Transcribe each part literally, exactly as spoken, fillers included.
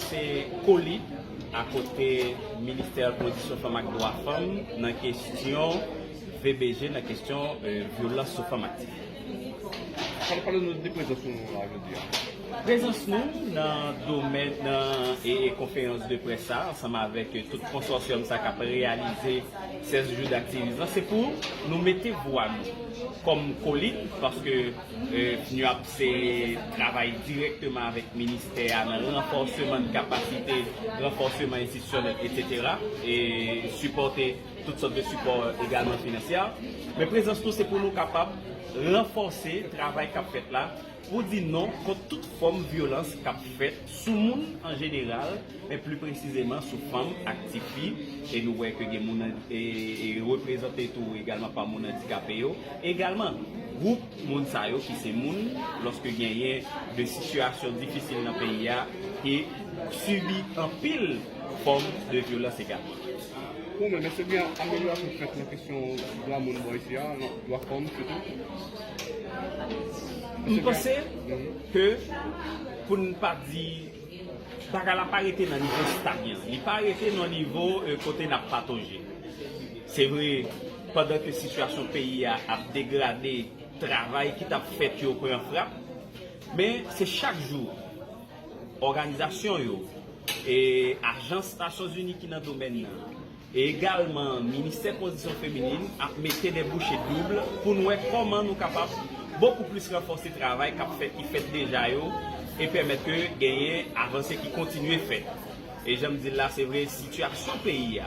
Se kolib akote Ministè Kondisyon Fanm ak Dwa Fanm nan kesyon V B G, nan kesyon, eh, vyolans sou fanm ak tifi. Pale, pale nou de prezans nou la jodi a. Prezans nou nan domèn, nan, e, e konferans de près sa, ansanm avèk, eh, tout konsòsyòm sa k ap reyalize sèz jou daktivizm lan, se pou nou mete vwa nou kòm kolib, paske, eh, FNUAP se travay dirèkteman avèk ministè a nan ranfòseman de kapasite, ranfòseman enstitisyonèl, etsetera, e sipòte tout sòt de sipò egalman finansyè. Men prezans nou se pou nou kapab ranfòse travay k ap fèt la, pou di non kont tout fòm vyolans k ap fèt sou moun an jeneral, men pli presizeman sou fanm ak tifi, e nou wè ke gen moun, e, e reprezante tou egalman pa moun andikape yo, egalman gwoup moun sa yo ki se moun, lòske genyen de sitiyasyon difisil nan peyi a, ki sibi anpil fòm de vyolans egalman. Ou menm, èske gen amelyorasyon k fèt nan kesyon dwa moun bò isi a, nan dwa fanm sitou? M panse ke, pou n pa di, bagay la pa rete nan nivo estagnan, li pa rete nan nivo, eh, kote n ap patoje. Se vre, pandan ke sitiyasyon peyi a ap degrade, travay ki t ap fèt yo pran frap, men se chak jou òganizasyon yo, e ajans Nasyonzini ki nan domèn nan, e egalman Ministè Kondisyon Feminin ap mete de bouche doub pou n wè kòman nou kapab bokou plis ranfòse travay k ap fèt, ki fèt deja yo, e pèmèt ke genyen avanse ki kontinye fèt. E jan m di l la, se vre, sitiyasyon peyi a,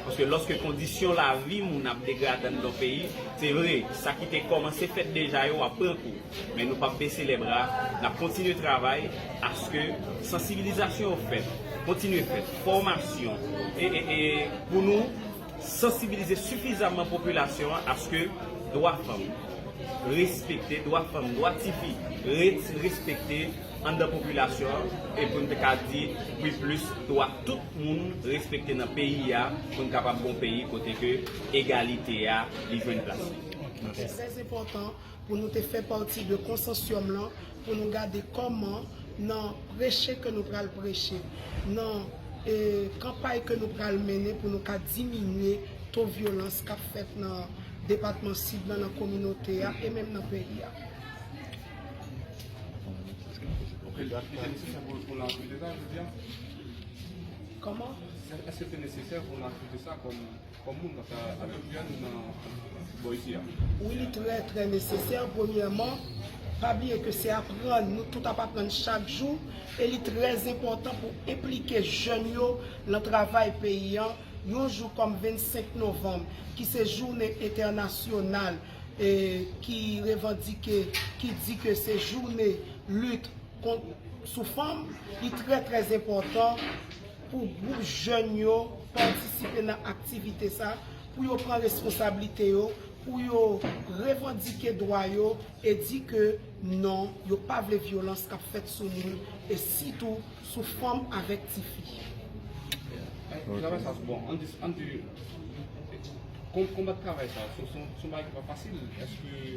paske lòske kondisyon lavi moun ap degrade anndan yon peyi, se vre, sa ki te kòmanse fèt deja yo ap pran kou. Men nou p ap bese lè bra, n ap kontinye travay aske sansibilizasyon yo fèt, kontinye fèt, fòmasyon, e, e, e pou nou sansibilize sifizaman popilasyon an aske dwa fanm respekte, dwa fanm, dwa tifi ret-, respekte anndan popilasyon an, e pou n te ka di pi plis dwa tout moun respekte nan peyi a, pou n kapab gon peyi kote ke egalite a li jwenn plas li. Se trè enpòtan pou nou te fè pati de konsosyòm lan, pou nou gade kòman nan preche ke nou pral preche, nan, e, kanpay ke nou pral mennen pou nou ka diminye to vyolans k ap fèt nan depatman Sid lan, nan kominote a e menm nan peyi a. Ok, li te nesesè pou, pou nou aktivite sa, jodi a? Kòman? Èske te nesesè pou nou aktivite sa kòm kòm moun k ap avèk jèn nan bò isi a? Wi, li trè, trè nesesè. Premyèman, pa bliye ke se aprann, nou tout ap aprann chak jou, e li trè enpòtan pou enplike jèn yo nan travay peyi an, yon jou kòm vennsenk novanm, ki se jounen entènasyonal, e, ki revandike, ki di ke se jounen lit kont, sou fanm, li trè, trè enpòtan pou gwoup jèn yo patisipe nan aktivite sa, pou yo pran responsablite yo, pou yo revandike dwa yo e di ke non, yo pa vle vyolans k ap fèt sou moun e sitou sou fanm avèk tifi. Travay sa, bon, ann di, ann di, Kon-, konbat travay sa, se, se, se yon bagay ki pa fasil. Èske,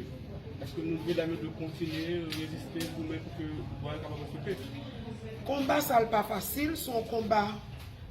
èske nou, medam yo, dwe kontinye reziste, goumen pou ke dwa yo kapab respekte? Konba sa l pa fasil, se yon konba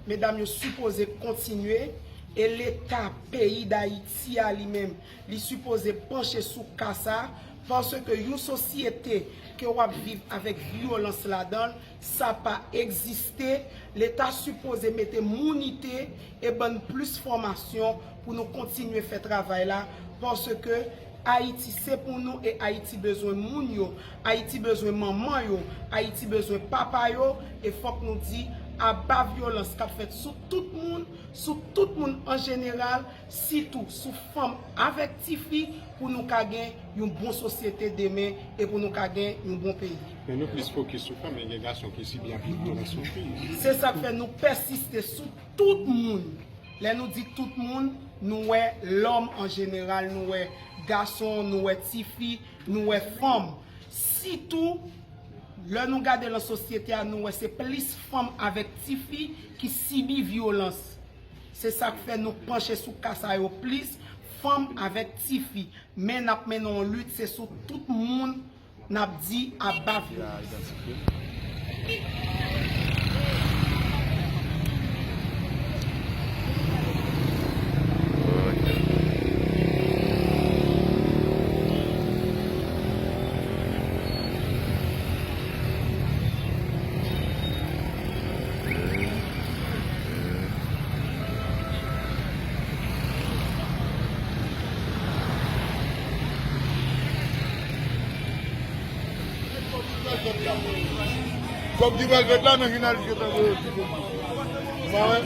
medam yo sipoze kontinye, e Leta peyi Dayiti a li menm, li sipoze panche sou ka sa, paske yon sosyete ke w ap viv avèk vyolans ladan l, sa pa egziste. Leta sipoze mete mounite e ban n plis fòmasyon pou nou kontinye fè travay la, paske Ayiti se pou nou e Ayiti bezwen moun yo, Ayiti bezwen manman yo, Ayiti bezwen papa yo, e fòk nou di aba vyolans k ap fèt sou tout moun, sou tout moun an jeneral, sitou sou fanm avèk tifi, pou nou ka gen yon bon sosyete demen e pou nou ka gen yon bon peyi. Men nou plis fokis sou fanm, men gen gason ki sibi anpil vyolans sou fi. Se sa k fè nou pèsiste sou tout moun. Lè nou di tout moun, nou wè lòm an jeneral, nou wè gason, nou wè tifi, nou wè fanm. Sitou, lè nou gade nan sosyete a, nou wè se plis fanm avèk tifi ki sibi vyolans. Se sa k fè nou panche sou ka sa yo plis, fanm avèk tifi. Men n ap mennen yon lit, se sou tout moun n ap di aba vyolans. Kòb ki pral fèt la nan jounalis yo tande yo. Ou pa wè?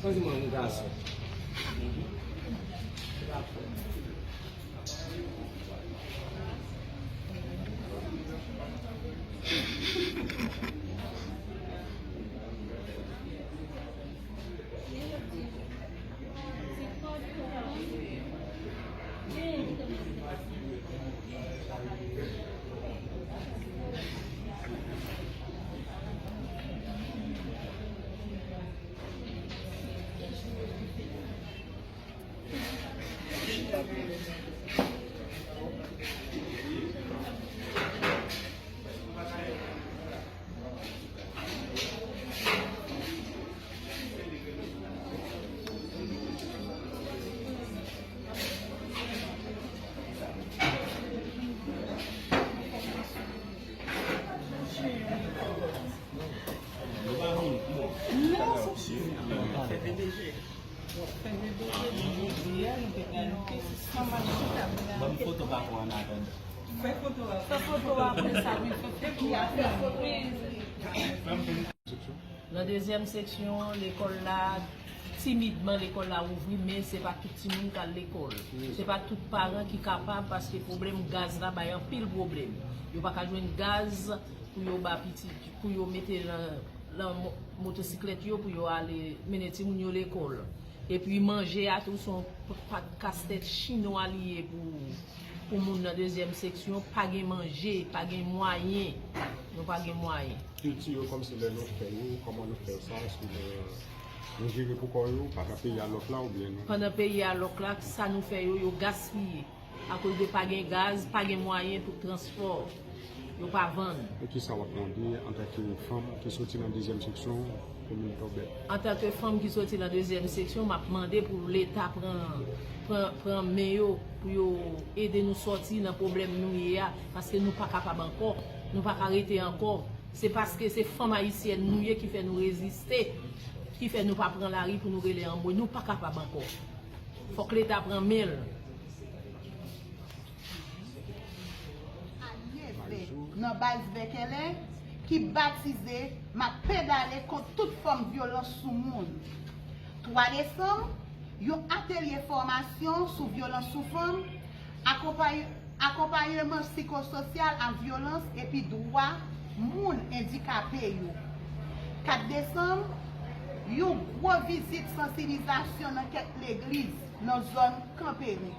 Chwazi mwen yon gason. Ban m foto patwon an atandan. Fè foto a. Fè foto a, apre sa, wi, fè foto a, fè foto. Nan dezyèm seksyon, lekòl la, timidman, lekòl la ouvri, men se pa tout timoun k al lekòl. Se pa tout paran ki kapab, paske pwoblèm gaz la bay anpil pwoblèm. Yo pa ka jwenn gaz pou yo ba pitit, pou yo mete nan, nan mo-, motosiklèt yo, pou yo ale mennen timoun yo lekòl. Epi manje a tou se yon p-, pa-, kastèt chinwa li ye pou, pou moun nan dezyèm seksyon. Pa gen manje, pa gen mwayen. Nou pa gen mwayen. Kilti yo kòmsi lè nou fè yo, kòman nou fè sa? Èske nou, nou jere pou kò yo, pandan peyi a lòk la, oubyen nou? Pandan peyi a lòk la, sa nou fè yo, yo gaspiye. Akoz de pa gen gaz, pa gen mwayen pou transpò. Yo pa vann. E kisa w ap mande antanke fanm ki soti nan dezyèm seksyon komin Tòbèl? Antanke fanm ki soti nan dezyèm seksyon, m ap mande pou Leta pran, pran, pran men yo, pou yo ede nou sòti nan pwoblèm nou ye a, paske nou pa kapab ankò, nou pa ka rete ankò. Se paske se fanm ayisyèn nou ye ki fè nou reziste, ki fè nou pa pran lari pou nou rele anmwe. Nou pa kapab ankò. Fòk Leta pran men l. Alye vè nan baz Vèkèlè ki batize M ap pedale kont tout fòm vyolans sou moun. Twa desanm, yon atelye fòmasyon sou vyolans sou fanm, akonpay-, akonpayman sikososyal a vyolans epi dwa moun andikape yo. Kat desanm, Yon gwo vizit sansibilizasyon nan kèk legliz nan zòn Kanperen.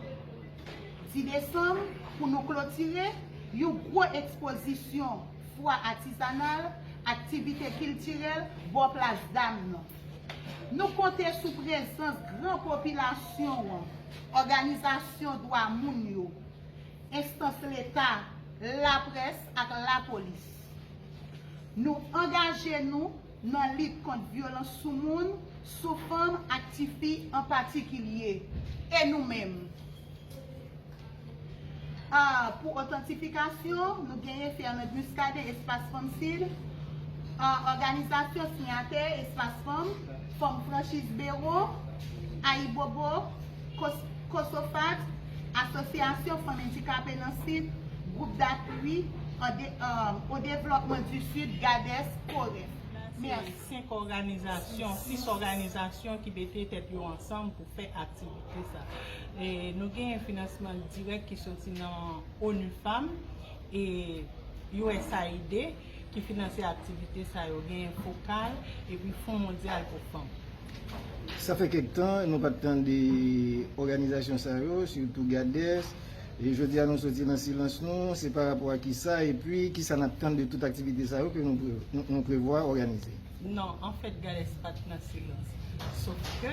Dis desanm, pou nou klotire, yon gwo ekspozisyon fwa atizanal, aktivite kiltirèl bò Plas Dam nan. Nou konte sou prezans gran popilasyon an, òganizasyon dwa moun yo, enstans leta, laprès ak lapolis. Nou angaje nou nan lit kont vyolans sou moun, sou fanm ak tifi an patikilye. E nou menm? Ah, pou otantifikasyon, nou genyen Fernand Muscadin, Espas Fanm Sid, ah, òganizasyon siyatè, Espas Fanm, Fanm Franchiz Bewo, Ayibobo, Kos- Kosofat, Asosyasyon Fanm Andikape nan Sid, Gwoup Dapui an de- ah, o Devlòpman di Sid, GADES, Koref. Mèsi. Senk òganizasyon, sis òganizasyon ki mete tèt yo ansanm pou fè aktivite sa. E nou genyen finansman dirèk ki soti nan ONU Femmes e U S A I D ki finanse aktivite sa yo. Genyen Fokal epi Fon Mondyal pou Fanm. Sa fè kèk tan nou pa t tande òganizasyon sa yo, sitou GADES. E jodi a nou soti nan silans nou, se pa rapò a kisa, epi kisa n ap tann de tout aktivite sa yo ke nou pre- nou- nou prevwa òganize? Non, anfèt, GADES pa t nan silans. Sof ke,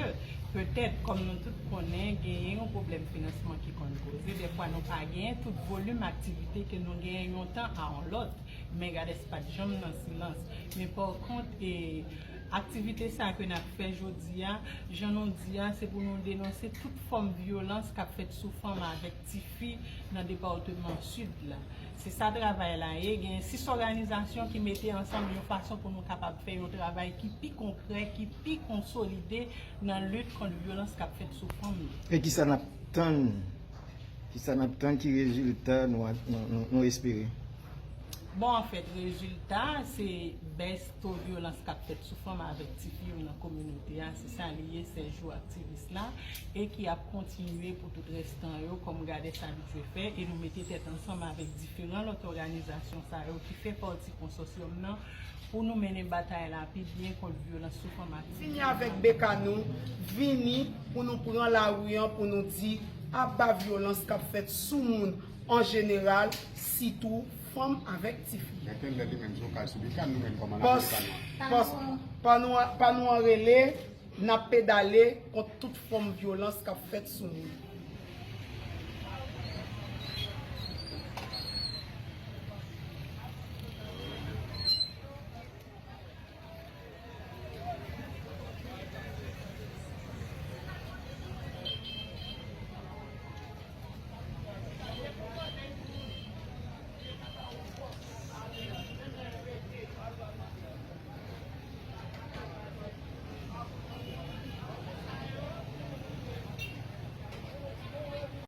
petèt, kòm nou tout konnen, genyen yon pwoblèm finansman ki konn koze. Dèfwa, nou pa genyen tout volim aktivite ke nou genyen yon tan a yon lòt. Men GADES pa t janm nan silans. Men pa kont, e, aktivite sa ke n ap fè jodi a, jan nou di a, se pou nou denonse tout fòm vyolans k ap fèt sou fanm avèk tifi nan depatman Sid la. Se sa travay la ye. Gen sis òganizasyon ki mete ansanm yon fason pou nou kapab fè yon travay ki pi konkrè, ki pi konsolide nan lit kont vyolans k ap fèt sou fanm yo. E kisa n ap tann? Kisa n ap tann? Ki rezilta nou, nou, nou, nou espere? Bon, anfèt, rezilta se bès to vyolans k ap fèt sou fanm avèk tifi yo nan kominote a. Se sa li ye, sèz jou aktivis la, e ki ap kontinye pou tout restan yo, kòm GADES abitye fè, e nou mete tèt ansanm avèk diferan lòt òganizasyon sa yo ki fè pati konsòsyòm nan pou nou mennen batay la pi byen kont vyolans sou fanm ak tifi. Vini avèk beka nou, vini pou nou pran lari an pou nou di aba vyolans k ap fèt sou moun an jeneral, sitou fanm avèk tifi. Genlè li menm se yon kal sou beka nou menm kòm an Amerika nwa. Pas- pas- pa nou an- pa nou an rele, n ap pedale kont tout fòm vyolans k ap fèt sou moun.